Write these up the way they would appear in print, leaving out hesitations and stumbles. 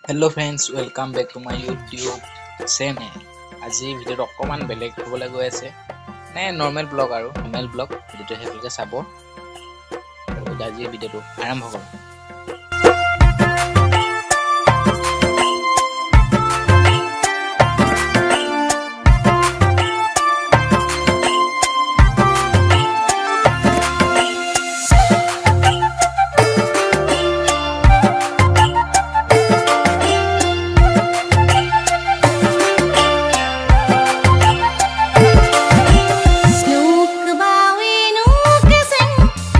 Hello friends, welcome back to my YouTube channel. আজি ভিডিঅ'টো অকণমান বেলেগ হ'বলৈ গৈ আছে, মানে নৰ্মেল ব্লগ আৰু নৰ্মেল ব্লগ। ভিডিঅ'টো শেষলৈকে চাব আৰু আজিৰ ভিডিঅ'টো আৰম্ভ কৰোঁ। Nuk bawi nuk sing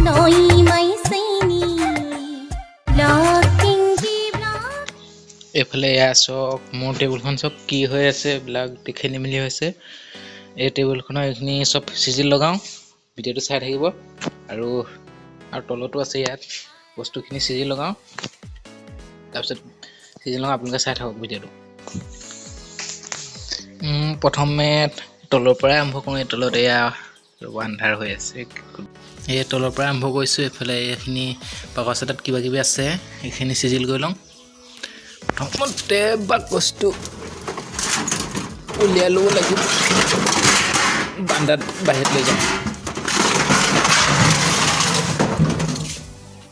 noi mai sini blocking ki block. এইফালে এয়া চাওক, মোৰ টেবুলখন চাওক কি হৈ আছে, এইবিলাক খেলি মেলি হৈছে। এই টেবুলখনৰ এইখিনি চব চিজিল লগাওঁ, ভিডিঅ'টো চাই থাকিব। আৰু তলতো আছে, ইয়াত বস্তুখিনি চিজিল লগাওঁ, তাৰপিছত চিজিল লগাওঁ, আপোনালোকে চাই থাকক ভিডিঅ'টো। প্ৰথমে তলৰ পৰাই আৰম্ভ কৰোঁ। এই তলত এয়া ৰ'ব, আন্ধাৰ হৈ আছে। এই তলৰ পৰা আৰম্ভ কৰিছোঁ। এইফালে এইখিনি বাকচ এটাত কিবা কিবি আছে, এইখিনি চিজিল কৰি লওঁ। প্ৰথমতে বাকচটো উলিয়াই ল'ব লাগিব, বান্দাত বাহিৰত লৈ যাম।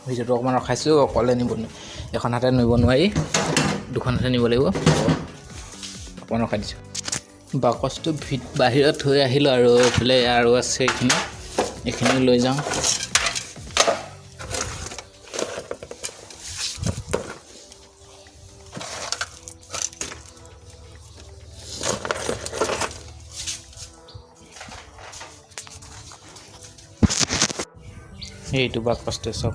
ভিডিঅ'টো অকণমান ৰখাইছোঁ, অকলে নিব, এখন হাতে নিব নোৱাৰি, দুখন হাতে নিব লাগিব। অকণমান ৰখাই দিছোঁ। বাকচটো বাহিৰত থৈ আহিলোঁ। আৰু এইফালে আৰু আছে, এইখিনি লৈ যাওঁ। এইটো বাকচটো চব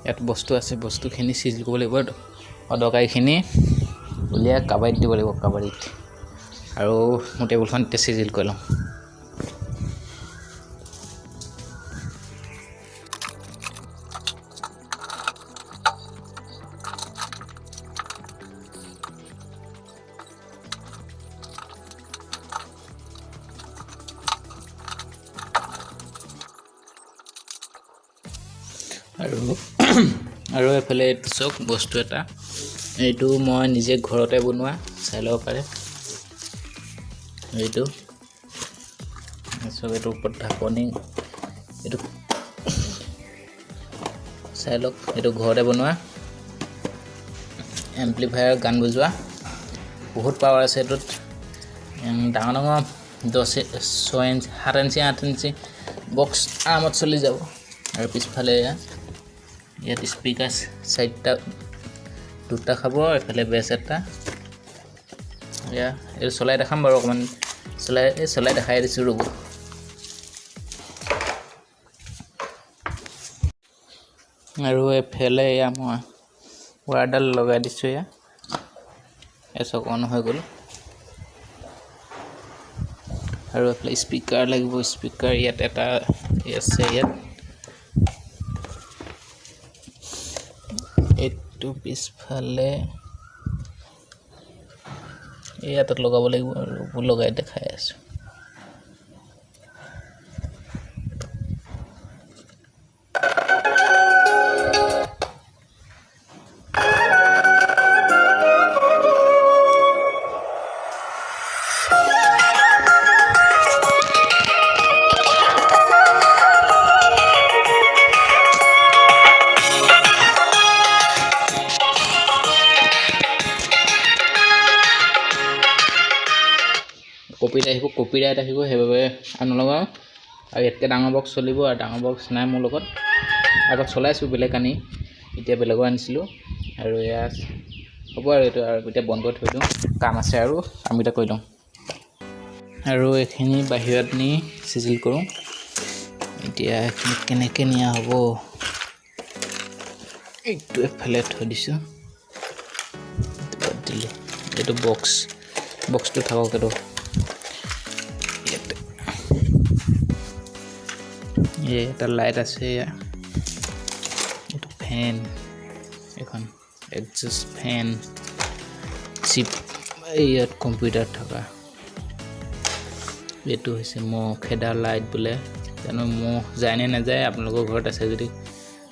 ইয়াত বস্তু আছে, বস্তুখিনি চিজিল কৰিব লাগিব। অদৰকাৰীখিনি উলিয়াই কাবাৰীত দিব লাগিব, কাবাৰীত। আৰু মোৰ টেবুলখন এতিয়া চিজিল কৰি লওঁ। আৰু এইফালে এইটো চাওক বস্তু এটা, এইটো মই নিজে ঘৰতে বনোৱা, চাই ল'ব পাৰে। এইটো চাওক, এইটোৰ ওপৰত ঢাকনি, এইটো চাই লওক। এইটো ঘৰতে বনোৱা এম্প্লিফায়াৰ, গান বজোৱা, বহুত পাৱাৰ আছে এইটোত। ডাঙৰ ডাঙৰ 10, 6 ইঞ্চি, 7 ইঞ্চি, 8 ইঞ্চি বক্স আৰামত চলি যাব। আৰু পিছফালে এয়া ইয়াত স্পীকাৰ চাৰিটা, দুটা খাব, এইফালে বেছ এটা। এয়া এইটো চলাই দেখাম বাৰু, অকণমান চলাই, এই চলাই দেখাই দিছোঁ, ৰ'ব। আৰু এইফালে এয়া মই ৱাৰডাল লগাই দিছোঁ। এয়া এই চক অন হৈ গ'ল। আৰু এইফালে স্পীকাৰ লাগিব, স্পীকাৰ ইয়াত এটা আছে। ইয়াত এইটো পিছফালে এই তাত লগাব লাগিব আৰু লগাই দেখাই আছোঁ। কপিৰাইট আহিব, কপিৰাইট আহিব, সেইবাবে আৰু নলগাওঁ। আৰু ইয়াতকৈ ডাঙৰ বক্স চলিব, আৰু ডাঙৰ বক্স নাই মোৰ লগত। আগত চলাইছোঁ বেলেগ আনি, এতিয়া বেলেগৰ আনিছিলোঁ। আৰু এয়া হ'ব আৰু এইটো আৰু এতিয়া বন্ধ কৰি থৈ দিওঁ, কাম আছে আৰু কামকেইটা কৰি লওঁ। আৰু এইখিনি বাহিৰত নি চিজিল কৰোঁ। এতিয়া এইখিনি কেনেকৈ নিয়া হ'ব? এইটো এফালে থৈ দিছোঁ, এইটো বাদ দিলোঁ। এইটো বক্স, বক্সটো থাকক, এইটো ইয়াতে। এই এটা লাইট আছে এয়া। এইটো ফেন, এখন এডজাষ্ট ফেন চিপ, ইয়াত কম্পিউটাৰ থকা। এইটো হৈছে মহ খেদা লাইট বোলে, জানো মহ যায় নে নাযায়। আপোনালোকৰ ঘৰত আছে যদি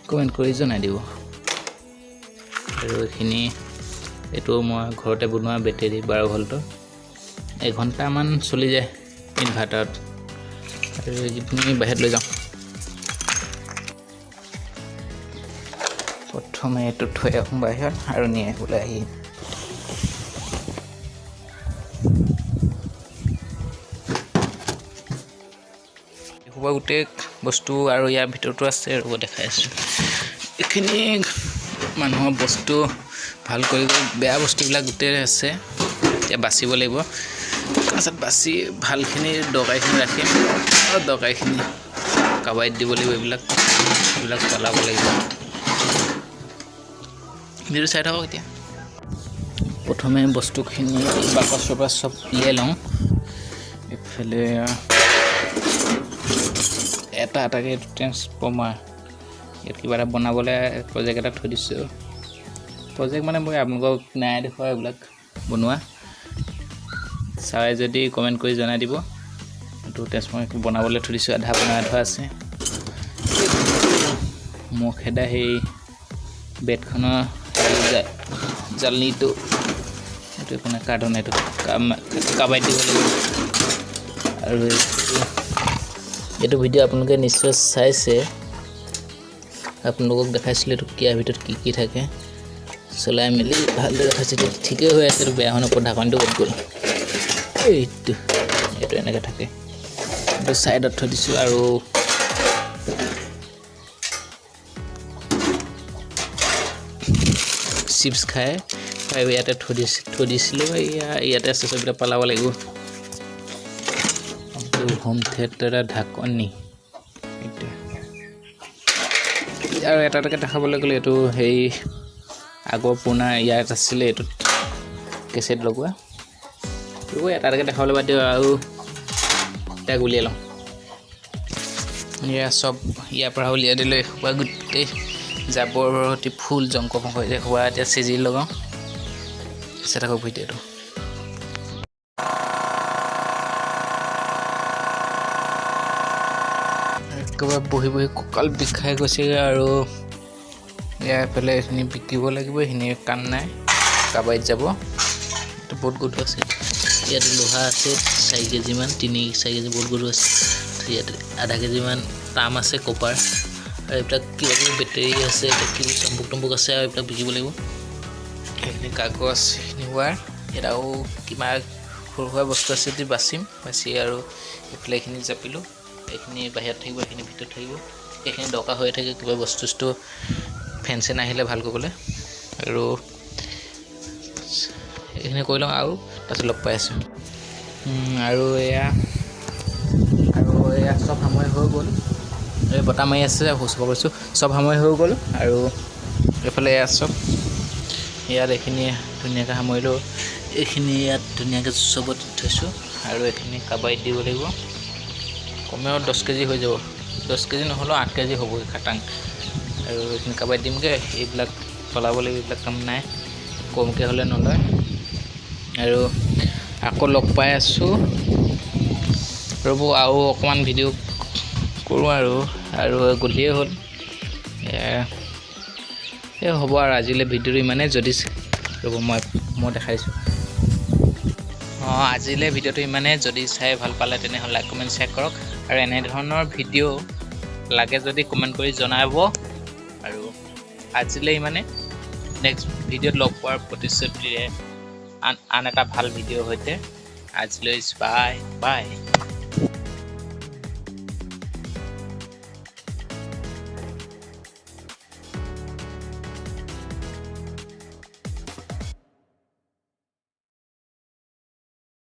কমেণ্ট কৰি জনাই দিব। আৰু এইখিনি এইটো মই ঘৰতে বনোৱা বেটেৰী 12 ভল্টৰ, এঘণ্টামান চলি যায় ইনভাৰ্টাৰত। আৰু এইখিনি বাহিৰত লৈ যাওঁ। প্ৰথমে এইটো থৈ আহোঁ বাহিৰত আৰু নিয়ে ওলাই আহি। এসোপা গোটেই বস্তু আৰু ইয়াৰ ভিতৰতো আছে, ৰ'ব দেখাই আছোঁ। এইখিনি মানুহৰ বস্তু ভাল কৰি কৰি বেয়া বস্তুবিলাক গোটেই আছে। এতিয়া বাচিব লাগিব। তাৰপাছত বাচি ভালখিনি, দৰকাৰীখিনি ৰাখিম আৰু দৰকাৰীখিনি কাবাইত দিব লাগিব। এইবিলাক পেলাব লাগিব। ভিডিঅ'টো চাই থাকক। এতিয়া প্ৰথমে বস্তুখিনি বাকচৰ পৰা চব উলিয়াই লওঁ। এইফালে এটা এটাকৈ। এইটো ট্ৰেন্সফৰ্মাৰ, ইয়াত কিবা এটা বনাবলৈ প্ৰজেক্ট এটা থৈ দিছোঁ। প্ৰজেক্ট মানে মই আপোনালোকক নাই দেখুওৱা। এইবিলাক বনোৱা চাই যদি কমেণ্ট কৰি জনাই দিব। এইটো ট্ৰেন্সফৰ্মাৰ বনাবলৈ থৈ দিছোঁ, আধা বনাই থোৱা আছে। মহ খেদা সেই বেটখনৰ জালনীটো। এইটো একো নাই, কাৰ্টন। এইটো কাবাইত দিব লাগিব। আৰু এইটো ভিডিঅ' আপোনালোকে নিশ্চয় চাইছে। আপোনালোকক দেখাইছিলোঁ এইটো কিয়াৰ ভিতৰত কি কি থাকে, চলাই মেলি ভালদৰে দেখাইছে। এতিয়া ঠিকেই হৈ আছে, এইটো বেয়া হৈ নপৰে। ঢাকনিটো ক'ত গ'ল? এইটো এইটো এনেকৈ থাকে। এইটো ছাইডত থৈ দিছোঁ। আৰু চিপছ খাই খাই ইয়াতে থৈ দিছিলোঁ। এয়া ইয়াতে আছে, চববিলাক পেলাব লাগিব। এইটো হোম থিয়েটাৰ ঢাকনি। এইটো আৰু এটা এটাকৈ দেখাবলৈ গ'লে, এইটো সেই আগৰ পুৰণা ইয়াত আছিলে, এইটোত কেছেট লগোৱা। এইবোৰ এটা এটাকৈ দেখাবলৈ বাদ দিওঁ আৰু তাক উলিয়াই লওঁ। এয়া চব ইয়াৰ পৰা উলিয়াই দিলোঁ। এসোপা গোটেই জাবৰ সৈতে ফুল জংক পংক হৈ যায়। এসোপা এতিয়া চিজিল লগাওঁ। চাই থাকক ভিডিঅ'টো। একেবাৰে বহি বহি কঁকাল বিষাই গৈছেগৈ। আৰু ইয়াৰ এইফালে এইখিনি বিকিব লাগিব, এইখিনি কাম নাই, কাবাইত যাব। এইটো বহুত গধুৰ আছে। ইয়াত লোহা আছে 4 কেজিমান, 3-4 কেজি, বহুত গধুৰ আছে। ইয়াত আধা কেজিমান তাম আছে, কপাৰ। আৰু এইবিলাক কিবা কিবি বেটেৰী আছে, কিবি চম্বুক তম্বুক আছে। আৰু এইবিলাক বিকিব লাগিব। সেইখিনি কাগজ, সেইখিনি ৱাৰ। ইয়াত আৰু কিবা সৰু সুৰা বস্তু আছে যদি বাচিম, বাচি আৰু এইফালে এইখিনি জাপিলোঁ। এইখিনি বাহিৰত থাকিব, এইখিনি ভিতৰত থাকিব। এইখিনি দৰকাৰ হৈ থাকে, কিবা বস্তু চস্তু, ফেন চেন আহিলে ভাল কৰিবলৈ। আৰু এইখিনি কৰি লওঁ আৰু তাৰপিছত লগ পাই আছোঁ। আৰু এয়া চব সামৰি হৈ গ'ল। এই বতাহ মাৰি আছে, চফা কৰিছোঁ। চব সামৰি হৈ গ'ল। আৰু এইফালে এয়া চব ইয়াত এইখিনি ধুনীয়াকৈ সামৰিলোঁ। এইখিনি ইয়াত ধুনীয়াকৈ চবত থৈছোঁ। আৰু এইখিনি কাবাইত দিব লাগিব। কমেও 10 কেজি হৈ যাব, 10 কেজি নহ'লেও 8 কেজি হ'বগৈ খাটাং। আৰু এইখিনি কাবাইত দিমগৈ। এইবিলাক পেলাব লাগিব, এইবিলাক কাম নাই, কমকৈ হ'লে নলয়। আৰু আকৌ লগ পাই আছোঁ। ৰ'ব, আৰু অকণমান ভিডিঅ' কৰোঁ। আৰু গধূলিয়ে হ'ল। এই হ'ব আৰু আজিলৈ ভিডিঅ'টো ইমানেই। যদি ৰ'ব, মই দেখাইছোঁ। অঁ, আজিলৈ ভিডিঅ'টো ইমানেই। যদি চাই ভাল পালে তেনেহ'লে লাইক, কমেণ্ট, শ্বেয়াৰ কৰক। আৰু এনেধৰণৰ ভিডিঅ' লাগে যদি কমেণ্ট কৰি জনাব। আৰু আজিলৈ ইমানে। নেক্সট ভিডিঅ'ত লগ পোৱাৰ প্ৰতিশ্ৰুতিৰে আন আন এটা ভাল ভিডিঅ'ৰ সৈতে আজিলৈ বাই বাই।